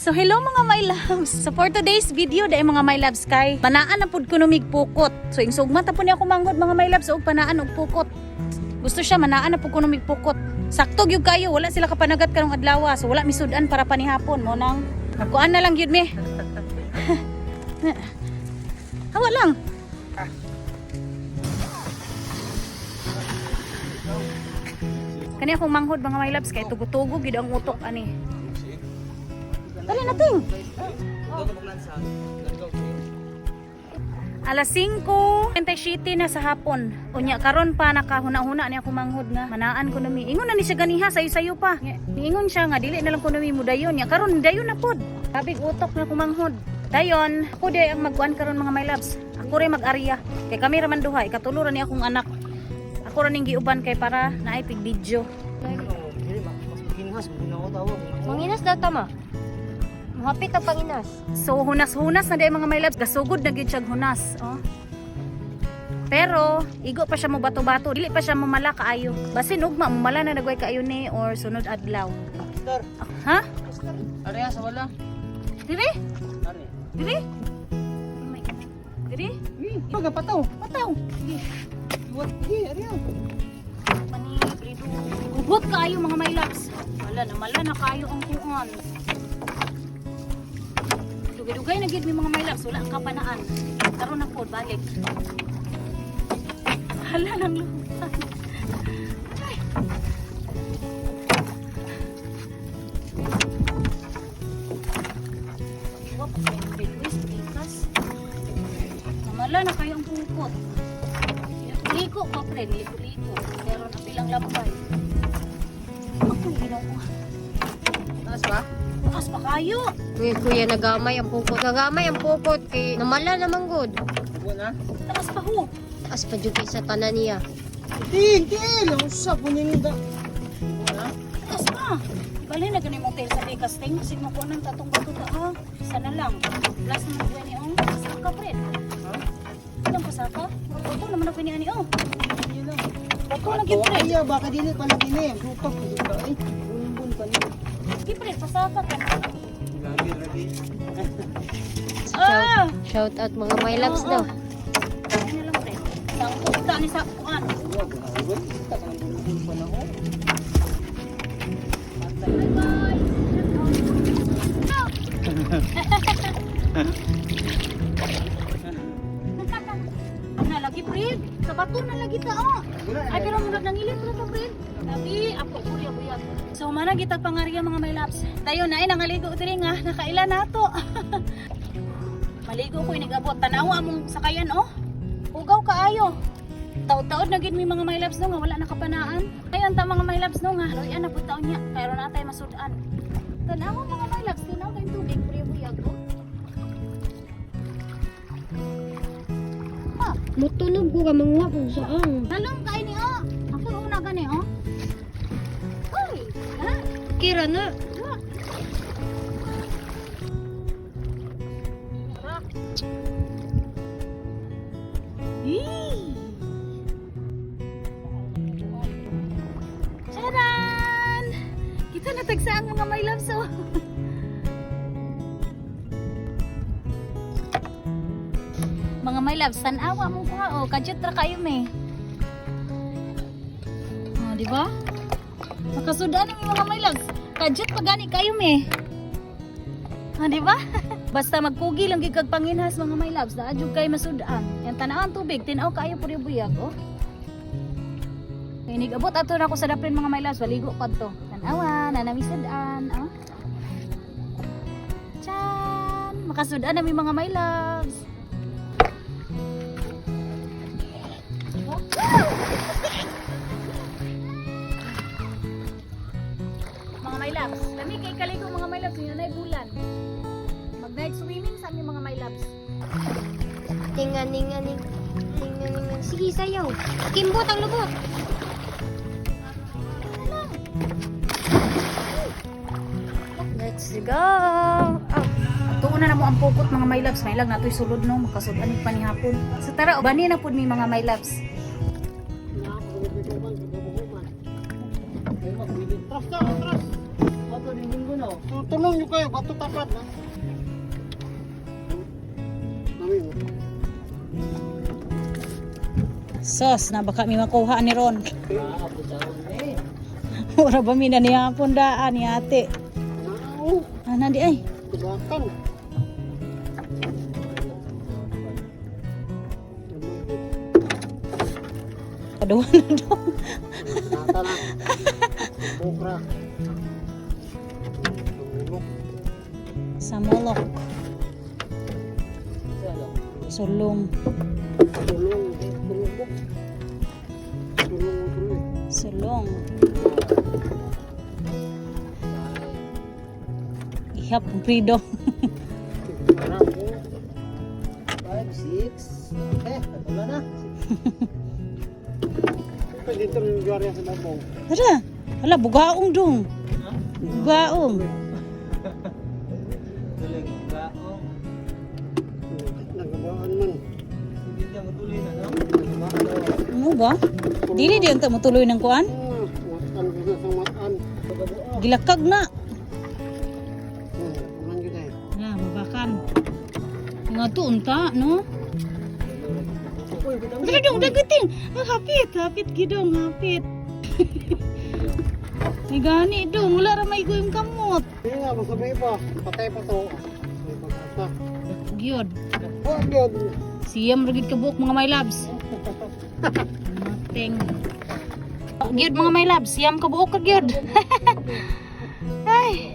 So hello, mga my loves. So for today's video dahil, mga my loves, kay manaan na pud ko numig pukot. So ing sugma ta po niya ako manghod, mga my loves, og panaan og pukot. Gusto siya manaan na pud ko numig pukot. Sakto gyud kayo, wala sila kapanagat karong adlaw. So wala misudan para panihapon mo nang kuan na lang gyud mi. Hawa lang. Kani akong manghod, mga my loves, kay tugo-tugo gyud ang utok ani. Dali na, ting. Alas 5:37 na sa hapon. Unya karon pa nakahuna-huna ni ako manghod nga manaan ko nami. Ingon na ni siya ganiha, sayo-sayo pa. Niingon siya nga dili na lang ko nami mudayon. Nya karon dayon na pod. Kabig utok na kumanghod. Dayon, ako di ang magkuan karon, mga my loves. Ako rin mag-arya. Kay kami ra man duha, ikatulo ra ni akong anak. Ako ra ning giuban kay para naay pig video. Manginas daw tama. Muhapit ang panginas. So hunas-hunas na day, mga my loves, gasugod na gyud siya hunas, oh. Pero igo pa siya mo bato-bato, dili pa siya mamala kaayo. Basin ugma mamala na nagway kaayo ni or sunod adlaw. Sir, Ha? Areha sa wala. Dire? Are. Dire? Dire? Baga pataw. Pataw. Sige. What? Sige, areha. Mani brido. Ugot kaayo, mga my loves. Wala na mala na kaayo ang kuan. Dugay-dugay na gyud mi, mga my loves, wala ang kapanaan. Karon na po balik. Hala nang lupa. Ay. Wa pa kayo Luis, tikas. Namala na kayo ang pungkot. Liko pa pre, liko-liko. Pero napilang lambay. Ako ginoo. Taas ba? Taas pa kayo. Kuya, kuya, nagamay ang pukot. Nagamay ang pukot kay namala naman gud. Buwan na. Taas pa ho. Taas pa jud kay sa tanan niya. Ting, ting! Ang usap mo ning da. Buwan na. Taas pa. Bali na ganun mong tail sa tikas ting. Kasi mo ko nang tatong bato ta ha. Sana lang. Last naman ko ni oh. Pasaka pre. Ha? Ilang pasaka? Bato naman ako ni ani oh. Hindi lang. Bato na gyud pre. Iya, baka dili pala dili. Lupak ko ba eh. Bumbun pa niya. Sige pre, pasaka ka. Lagi, lagi. Ah! Shout out mga my loves Oo. daw. Ano na lang pre. Sangko ta ni sa kuan. Wag na. Wag ta ka bumbun pa na ko. Bye bye. Na lagi pre. Sa bato na lagi ta oh. Ay pero murag nangilit ra ta pre. Tapi ako kuya kuya. So mana gitag pangarya, mga my loves. Tayo na ay nangaligo diri nga nakaila nato. Maligo ko inigabot tanawa among sakayan oh. Ugaw kaayo. Taod-taod na gid mi, mga my loves, no nga wala nakapanaan. Ayon ta, mga my loves, no nga luyan na pud taon niya pero natay masud-an. Tanawa, mga my loves, tanaw kay tubig pre buyag oh. Ha, Mutunog ko ka manguha kung saan. Nalong kay ni oh. Ako una gani oh. Uy, ha? Kira na. Yee! Charan! Kita na tagsa ang mga my loves oh. Mga my loves, tanawa mo ko oh, kadyot ra kayo me. Oh, di ba? Makasudan ang mga my loves. Kadyot pa gani kayo me. Ah, di ba? Basta magkugi lang gid kag panginhas, mga my loves, naa jud kay masud-an. Yan tan-aw ang tubig, tin-aw kaayo puro buyag oh. Kay abot ato na ako sa daplin, mga my loves, waligo pa to. Tan-awa, nanami sud-an, oh. Chan, makasud-an na mi, mga my loves. Mga my loves, kami kay kaligo, mga my loves, yun ay bulan. Mag night swimming sa aming mga my loves. Tinganing-aning. Tinganing. Sige, sayaw. Kimbot ang lubot. Let's go! Oh. Tuon na mo ang pukot, mga my loves. May lag natoy sulod no, makasud-an pa ni hapon. So tara, bani na pud mi, mga my loves. Tras ta, tras. Tulong nyo kayo, bato tapat na. Nami mo. Sos, na baka mi makuha ni Ron. Ora ba mi na nihapon daan ni ate. Nao, Ah, nandi ay. tubakan. Paduwa na dong. Nata na. Okra. Tulok. Samolok. Sulong. Tulong. Tulong. Tulong. Tulong. Sulong. Ihap kumprido. Parang. 5, 6. Okay, katula na. Pwede ito yung juarya sa babaw. Tara. Hala, bugaong dong. Bugaong. Nagabaan man. Ano ba? Dili di unta motuloy ng kuan. Ah, Matan ko sa matan. Gilakag na. Kuman yun eh. Hala, mabakan. Nga to unta, no? Tara dong, daguting. Ah, hapit, hapit gidong, hapit. May gani dong, wala ra may guyong kamot. Hindi nga, basta may iba. Patay pa to. May pag-asa. Gyud. Huwag yun. Siyam ra gid kabuok mga my loves. Nothing. Gyud mga my loves, siyam kabuok ka gyud. Ay.